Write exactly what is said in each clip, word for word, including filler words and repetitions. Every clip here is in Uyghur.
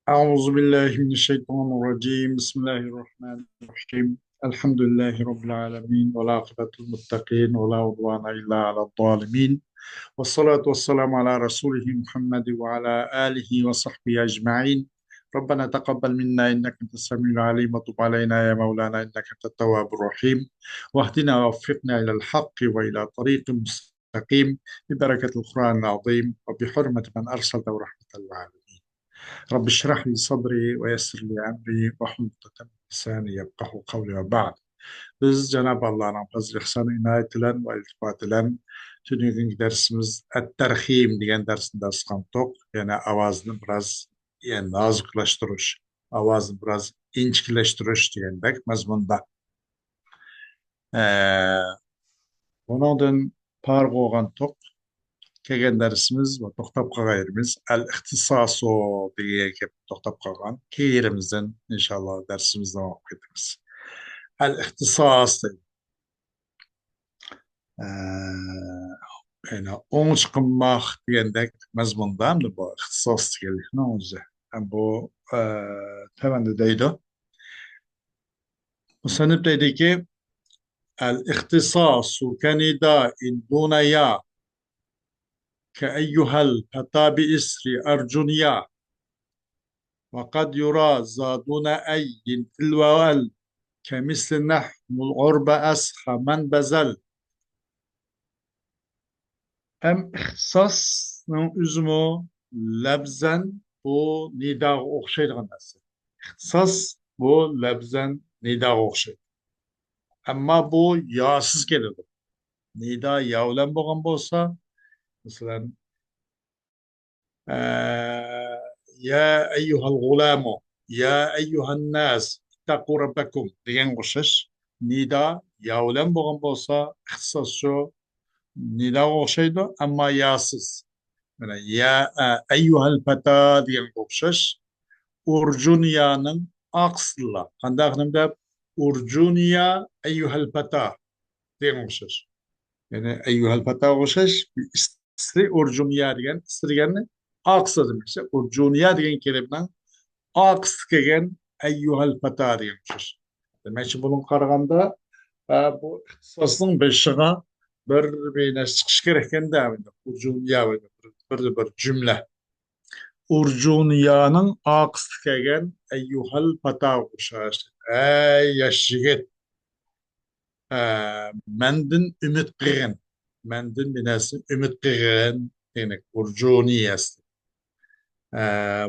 أعوذ بالله من الشيطان الرجيم. بسم الله الرحمن الرحيم. الحمد لله رب العالمين، والعاقبة للمتقين، ولا عدوان إلا على الظالمين، والصلاة والسلام على رسوله محمد وعلى آله وصحبه أجمعين. ربنا تقبل منا إنك أنت السميع العليم، وتب علينا يا مولانا إنك أنت التواب الرحيم، واهدنا ووفقنا إلى الحق وإلى طريق مستقيم ببركة القرآن العظيم وبحرمة من أرسلته رحمة للعالمين. رب اشرح لي صدري ويسر لي أمري واحلل عقدة من لساني يفقهوا قولي وبعد. بىز جانابى ئاللانىڭ پەزلى ئىھسان ئىنايىتى بىلەن ۋە ئىلتىپاتى بىلەن تۈنۈگۈنكى دەرسىمىز ئەتتەرخىم دېگەن دەرسنى دەرس قىلدۇق. يەنى ئاۋازنى بىراز، يەنى نازۇكلاشتۇرۇش، ئاۋازنى بىراز ئىنچىكىلەشتۈرۈش دېگەندەك مەزمۇندا. ئە، بۇنىڭدىن پارغا بولغان توق كەلگەن دەرسىمىز ۋە توختاپ قالغان يېرىمىز ئەل ئىختىساسۇ دېگەن گەپ توختاپ قالغان. كېيىن يېرىمىزدىن ئىنشاللا دەرسىمىزنى ئوقۇپ كېتىمىز. ئەل ئىختىساس دەيدۇ. ئە، يەنى ئوڭ چىقماق دېگەندەك مەزمۇندا ئەمدى بۇ ئىختىساس دېگەنلىكنىڭ ئۆزى. ھەم بۇ، ئە، تۆۋەندە دەيدۇ. مۇسەننىپ دەيدىكى، الإختصاص كنداء دون يا، كأيها الفتى بإسر أرجنيا، وقد يرى ذا دون أي تلو ال، كمثل نحو العرب أسخ من بذل. ھەم ئىختىساسنىڭ ئۆزىمۇ لەپزەن بۇ نىداغا ئوخشايدىغان نەرسە. ئىختىساس بۇ لەپزەن نىداغا ئوخشايدۇ. ئەمما بۇ ياسىز كېلىدۇ. نىدا يا بىلەن بولغان بولسا، مەسىلەن، ئە، يا ئەييۇھەل غۇلامۇ، يا ئەييۇھەن ناس، ئىتتەقۇ رەببەكۇم دېگەنگە ئوخشاش. نىدا يا بىلەن بولغان بولسا، ئىختىساسچۇ نىداغا ئوخشايدۇ، ئەمما ياسىز. مانا، يا، ئە، ئەييۇھەل پەتا دېگەنگە ئوخشاش. ئۇرجۇنىيانىڭ ئاقسىللا. قانداق نېمە دەپ؟ ئۇرجۇنىيا ئەييۇھەل پەتا دېگەنگە ئوخشاش. يەنى ئەييۇھەل پەتاغا ئوخشاش بىر ئىسرى ئۇرجۇنىيا دېگەن، ئىسرى دېگەننى ئاقسىل دېمەكچى. ئۇرجۇنىيا دېگەن كەلىمىنىڭ ئاقسىل كەلگەن ئەييۇھەل پەتا دېگەنگە ئوخشاش. دېمەكچى، بۇنىڭغا قارىغاندا، ئە، بۇ ئىختىساسنىڭ بېشىغا بىر، بىر نەرسە چىقىشى كېرەككەندە، ئۇرجۇنىيا بىر، بىر، بىر جۈملە. ئۇرجۇنىيانىڭ ئاقسىل كەلگەن ئەييۇھەل پەتاغا ئوخشاش. ئەي ياش يىگىت! ئە، مەندىن ئۈمىد قىلغىن. مەندىن بىر نەرسىنى ئۈمىد قىلغىن. دېگەن ئۇرجۇنىيە ئەسلى. ئە،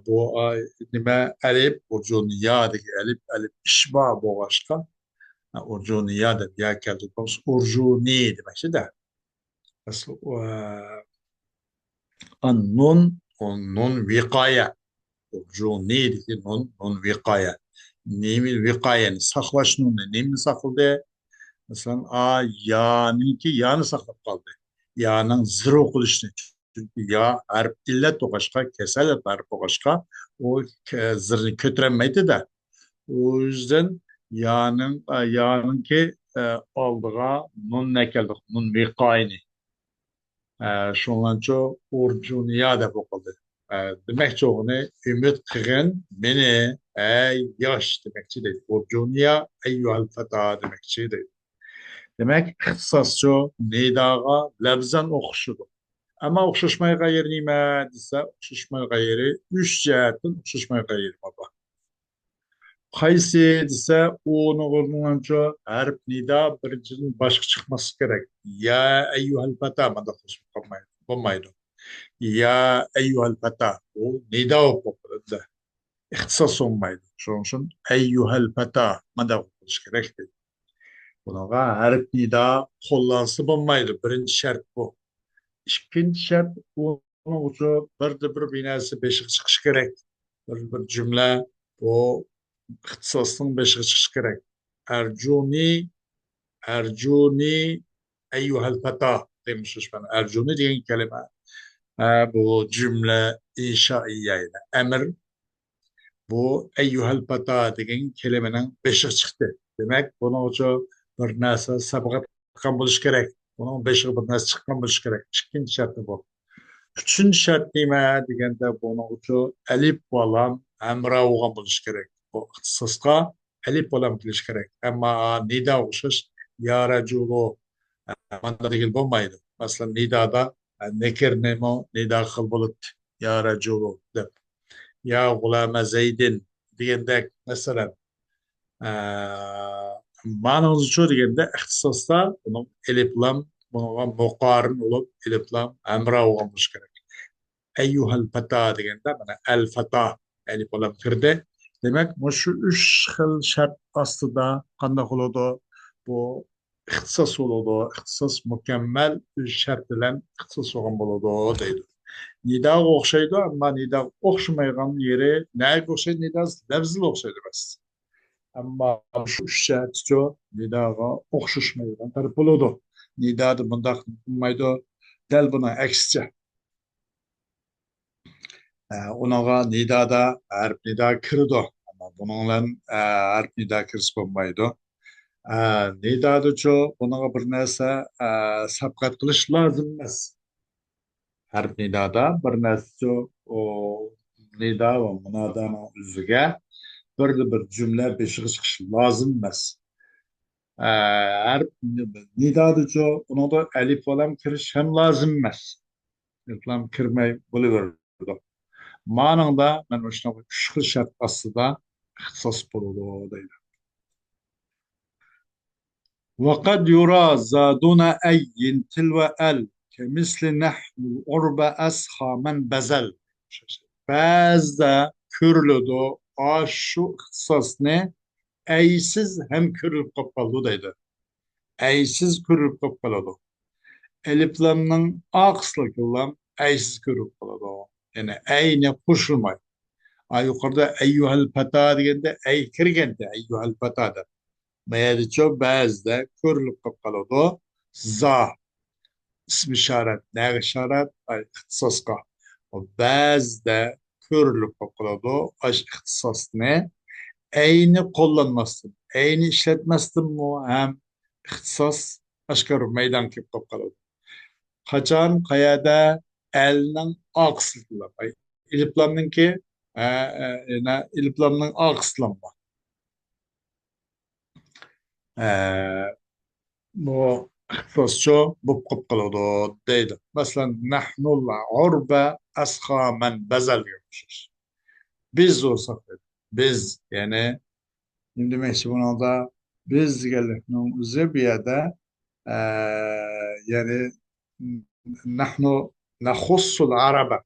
بۇ، ئا، نېمە، ئەلىپ، ئۇرجۇنىيا دېگەن ئەلىپ، ئەلىپ ئىشبا بولغاچقا، ئە، ئۇرجۇنىيا دەپ يا كەلتۈرۈپ قويسا، ئۇرجۇنى دېمەكچىدە. ئەسلى، ئە، ئا، نۇن، ئۇ نۇن ۋىقايە. ئۇرجۇنى دېگەن نۇن، نۇن ۋىقايە. نېمە ۋىقايەنى ساقلاش نۇنى نېمىنى ساقلىدى؟ مەسىلەن، ئا، يانىڭكى يانى ساقلاپ قالدى. يانىڭ زىرۇ قىلىشنى. چۈنكى يا ھەرپ ئىللەت بولغاچقا، كېسەل ھەرپ بولغاچقا، ئۇ كە-، زىرنى كۆتۈرەلمەيدۇ-دە. ئۇ يۈزدىن يانىڭ، ئە، يانىڭكى، ئە، ئالدىغا نۇن ئەكەلدۇق، نۇن ۋىقايىنى. ئە، شۇڭلارچۇ ئۇرجۇنىيا دەپ ئوقۇلدى. ئە، دېمەكچى بولغىنى، ئۈمىد قىلغىن مېنى، ئەي ياش دېمەكچى دەيدۇ. ئۇرجۇنىيا، ئەييۇھەل پەتا دېمەكچى دەيدۇ. دېمەك، ئىختىساسچۇ نىداغا لەپزەن ئوخشىشىدۇ. ئەمما ئوخشاشمايدىغان يېرى نېمە دېسە، ئوخشاشمايدىغان يېرى، ئۈچ جەھەتتىن ئوخشاشمايدىغان يېرى بار. قايسى دېسە، ئۇنىڭ ئورنىغىچۇ ھەرپ نىدا بىرىنچىدىن باشقا چىقماسلىقى كېرەك. يا ئەييۇھەل پەتا مانداق قىلىشقا بولمايدۇ، بولمايدۇ. يا ئەييۇھەل پەتا، ئۇ نىدا بولۇپ قالىدۇ. ئىختىساس بولمايدۇ. شۇنىڭ ئۈچۈن ئەييۇھەل پەتا مانداق قىلىش كېرەك دەيدۇ. بۇنىڭغا ھەرپ نىدا قوللانسا بولمايدۇ. بىرىنچى شەرت بۇ. ئىككىنچى شەرت، ئۇنىڭ ئۈچۈن بىردە بىر بىناسى بېشىغا چىقىشى كېرەك. بىر، بىر جۈملە بۇ ئىختىساسنىڭ بېشىغا چىقىشى كېرەك. ئەرجۇنى، ئەرجۇنى، ئەييۇھەل پەتا دېگەن ئوخشاش مەنە. ئەرجۇنى دېگەن كەلىمە، ئە، بۇ جۈملە ئىنشائىيە، يەنى ئەمىر. بۇ ئەييۇھەل پەتا دېگەن كەلىمىنىڭ بېشىغا چىقتى. دېمەك، بۇنىڭ ئۈچۈن بىر نەرسە سابىقا چىققان بولۇشى كېرەك. بۇنىڭ بېشىغا بىر نەرسە چىققان بولۇشى كېرەك. ئىككىنچى شەرتى بۇ. ئۈچىنچى شەرت نېمە دېگەندە، بۇنىڭ ئۈچۈن ئەلىپ بالام ھەمراھ بولغان بولۇشى كېرەك. بۇ ئىختىساسقا ئەلىپ بىلەن كېلىشى كېرەك. ئەمما نىداغا ئوخشاش يا رەجۇلۇ، ئە، مانا دېگىلى بولمايدۇ. مەسىلەن، نىدادا، ئە، نەكىرنىمۇ نىدا قىل بولۇپتۇ. يا رەجۇلۇ دەپ. يا غۇلامە زەيدىن دېگەندەك، مەسىلەن، ئە، مانىڭىزچۇ دېگەندە، ئىختىساستا بۇنىڭ ئەلىپلام بۇنىڭغا مۇقارىن بولۇپ، ئەلىپلام ھەمراھ بولغان بولۇشى كېرەك. ئەييۇھەل پەتا دېگەندە، مانا، ئەل پەتا، ئەلىپلام كىردى. دېمەك، مۇشۇ ئۈچ خىل شەرت ئاستىدا قانداق بولىدۇ؟ بۇ ئىختىساس بولىدۇ. ئىختىساس مۇكەممەل ئۈچ شەرت بىلەن ئىختىساس بولغان بولىدۇ دەيدۇ. نىداغا ئوخشايدۇ، ئەمما نىداغا ئوخشىمايدىغان يېرى، نەگە ئوخشايدۇ؟ نىدا لەۋزىلا ئوخشايدۇ بەس. ئەمما شۇ ئۈچ شەرتچۇ نىداغا ئوخشىشمايدىغان تەرەپ بولىدۇ. نىدادا بۇنداق بولمايدۇ، دەل بۇنىڭ ئەكسىچە. ئە، ئۇنىڭغا نىدادا ھەرپ نىدا كىرىدۇ. ئەمما بۇنىڭ بىلەن، ئە، ھەرپ نىدا كىرسە بولمايدۇ. ئە، نىدادىچۇ بۇنىڭغا بىر نەرسە، ئە، سەبقەت قىلىش لازىم ئەمەس. ھەرپ نىدادا بىر نەرسىچۇ، ئۇ، نىدا ۋە مۇنادانىڭ ئۆزىگە بىردە بىر جۈملە بېشىغا چىقىش لازىم ئەمەس. ئە، ھەرپ نىدادىچۇ ئۇنىڭدا ئەلىپ ۋە لام كىرىش ھەم لازىم ئەمەس. ئەلىپ لام كىرمەي بولۇۋېرىدۇ. مانىڭدا مەن مۇشۇنىڭغا ئۈچ خىل شەرت ئاستىدا ئىختىساس بولىدۇ دەيدۇ. وقد يرى زا دون أي تلو أل كمثل نحن العرب أسخى من بذل. بەزىدە كۆرۈلىدۇ، ئاشۇ ئىختىساسنى ئەيسىز ھەم كۆرۈلۈپ قاپ قالىدۇ دەيدۇ. ئەيسىز كۆرۈلۈپ قاپ قالىدۇ. ئەلىپلامنىڭ ئارقىسىدىكى لام ئەيسىز كۆرۈلۈپ قالىدۇ. يەنى ئەينى قوشۇلماي. ئا، يۇقىرىدا ئەييۇھەل پەتا دېگەندە ئەي كىرگەنتى، ئەييۇھەل پەتا دەپ. ما يەردىچۇ بەزىدە كۆرۈلۈپ قاپ قالىدۇ. زا ئىسمى ئىشارەت، نەگە ئىشارەت؟ ئاي، ئىختىساسقا. بەزىدە كۆرۈلۈپ قاپ قالىدۇ. ئاش ئىختىساسنى ئەينى قوللانماستىن، ئەينى ئىشلەتمەستىنمۇ ھەم ئىختىساس ئاشكارا مەيدانغا كېلىپ قاپ قالىدۇ. قاچان، قەيەردە؟ ئەلنىڭ ئارقىسىدىلا. ئاي، ئېلىپلامنىڭكى، ئە، ئە، يەنە ئېلىپلامنىڭ ئارقىسىدىلا بار. ئە، بۇ ئىختىساسچۇ بولۇپ قاپ قالىدۇ دەيدۇ. مەسىلەن، نەھنۇل ئۇربە ئەسخا مەن بەزەل دېگەن ئوخشاش. بىز بولساق دەيدۇ. بىز، يەنى، نېمە دېمەكچى بۇنىڭدا؟ بىز دېگەنلىكنىڭ ئۆزى بۇ يەردە، ئە، يەنى، نەھنۇ نەخۇسسۇل ئەرەبە.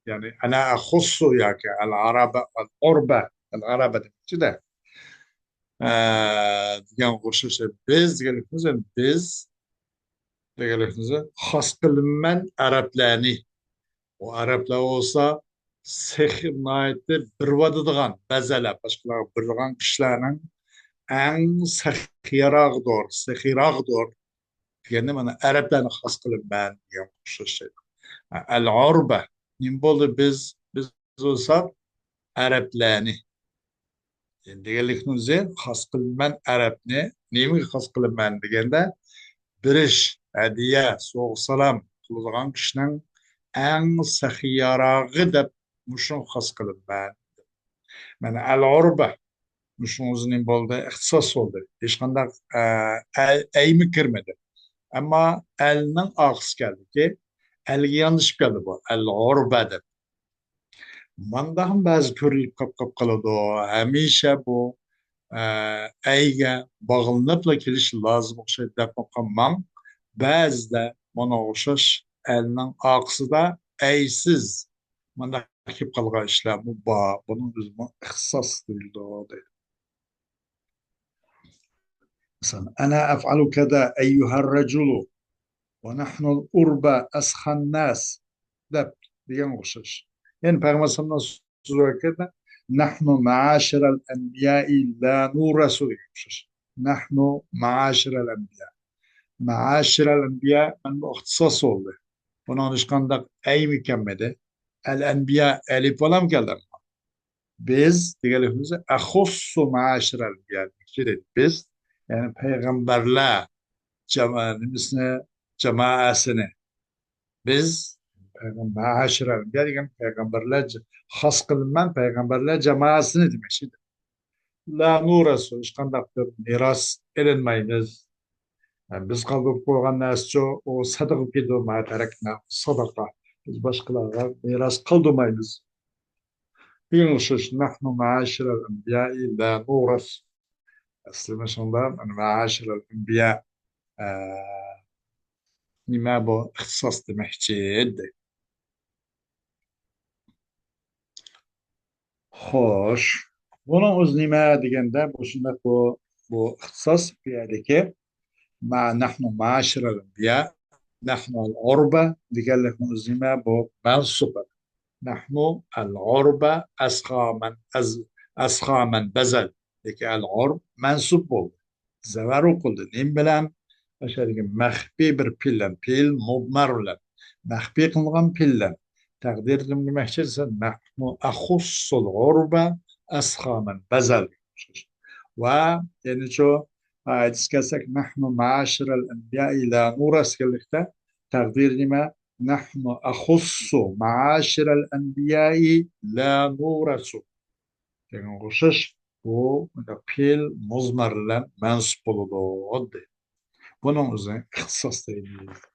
يەنى، ئەنە ئەخۇسسۇ ياكى ئەل ئەرەبە، ئەل ئۇربە، ئەل ئەرەبە دېمەكچىدە. ئە، دېگەن ئوخشاش. بىز دېگەنلىكىمىز، يەنى بىز دېگەنلىكىمىز خاس قىلىمەن ئەرەبلەرنى. ئۇ ئەرەبلەر بولسا سېخىي، ناھايىتى بېرىۋاتىدىغان، بەزەلەر، باشقىلارغا بېرىدىغان كىشىلەرنىڭ ئەڭ سېخىيراقىدۇر، سېخىيراقىدۇر دېگەندە، مانا، ئەرەبلەرنى خاس قىلىمەن دېگەن ئوخشاش شەي. ئەل ئۇربە. نېمە بولدى؟ بىز، بىز بولساق ئەرەبلەرنى. دېگەنلىكنىڭ ئۆزى خاس قىلىمەن ئەرەبنى. نېمىگە خاس قىلىمەن دېگەندە، بېرىش، ھەدىيە، سوۋغا-سالام قىلىدىغان كىشىنىڭ ئەڭ سېخىيراقى دەپ مۇشۇنى خاس قىلىمەن. مانا ئەل ئۇربە. مۇشۇنىڭ ئۆزى نېمە بولدى؟ ئىختىساس بولدى. ھېچقانداق، ئە، ئەي، ئەيمۇ كىرمىدى. ئەمما ئەلنىڭ ئارقىسى كەلدىكى، ئەلگە ياندىشىپ كەلدى بۇ. ئەل ئۇربە دەپ. مانداقمۇ بەزى كۆرۈلۈپ قاپ، قاپ قالىدۇ. ھەمىشە بۇ، ئە، ئەيگە باغلىنىپلا كېلىشى لازىم ئوخشايدۇ دەپمۇ قالماڭ. بەزىدە مانا ئوخشاش ئەلنىڭ ئارقىسىدا ئەيسىز مانداق كېلىپ قالغان ئىشلارمۇ بار. بۇنىڭ ئۆزىمۇ ئىختىساس دېيىلىدۇ دەيدۇ. مەسىلەن، «أنا أفعل كذا أيها الرجل، ونحن العرب أسخى الناس» دەپ دېگەنگە ئوخشاش. يەنى پەيغەمبەر ئەلەيھىسسالامنىڭ سۆزى باركەن، «نحن معاشر الأنبياء لا نورث» دېگەنگە ئوخشاش. «نحن معاشر الأنبياء». «معاشر الأنبياء» مانا بۇ ئىختىساس بولدى. بۇنىڭدا ھېچقانداق ئەيمۇ كەلمىدى. «ئەل ئەنبىيا» ئەلىپ ۋە لام كەلدى. بىز دېگەنلىكىمىز «ئەخۇسسۇ مائاشىرەل ئەنبىيا» دېمەكچى دەيدۇ. بىز، يەنى پەيغەمبەرلەر جاما-، نېمىسىنى، جامائەسىنى. بىز مەئاشىرەل ئەنبىيا دېگەن پەيغەمبەرلەر، خاس قىلىنغان پەيغەمبەرلەر جامائەسىنى دېمەكچى. لا نورەسۇ، ھېچقانداق بىر مىراس ئېلىنمايمىز. بىز قالدۇرۇپ قويغان نەرسىچۇ، ئۇ سەدىقە كېتىدۇ، ما تەرەكنا سەدىقە. بىز باشقىلارغا مىراس قالدۇرمايمىز. بۈگۈن ئوخشاش، نەھنۇ مەئاشىرەل ئەنبىيائى لا نورەس. ئەسلى مۇشۇنداق، مەئاشىرەل ئەنبىيا، ئە، نېمە بۇ ئىختىساس دېمەكچى ئىدى. خوش. بۇنىڭ ئۆزى نېمە دېگەندە، بۇ شۇنداق، بۇ، بۇ ئىختىساس بۇ يەردىكى ما، نەھنۇ مەئاشىرەل ئەنبىيا، نەھنۇ ئەل ئۇربە دېگەنلىكنىڭ ئۆزى نېمە؟ بۇ مەنسۇب. نەھنۇ ئەل ئۇربە ئەسخامەن ئەز-، ئەسخامەن بەزەل. لېكىن ئەل ئۇرب مەنسۇب بولدى. زەۋەر ئوقۇلدى. نېمە بىلەن؟ ئاشۇ يەردىكى مەخپىي بىر پېئىل بىلەن، پېئىل مۇزمەر بىلەن. مەخپىي قىلىنغان پېئىل بىلەن. تەقدىرى نېمە دېمەكچى دېسە، نەھنۇ ئەخۇسسۇل ئۇربە ئەسخامەن بەزەل. ۋە يەنىچۇ، ئايەتكە كەلسەك، نەھنۇ مەئاشىرەل ئەنبىيائى لا نورەس دېگەنلىكتە، تەقدىرى نېمە؟ نەھنۇ ئەخۇسسۇ مەئاشىرەل ئەنبىيائى لا نورەسۇ دېگەنگە ئوخشاش، بۇ پېئىل مۇزمەر بىلەن مەنسۇب بولىدۇ، دېدى. بۇنىڭ ئۆزىنى ئىختىساس دەيمىز.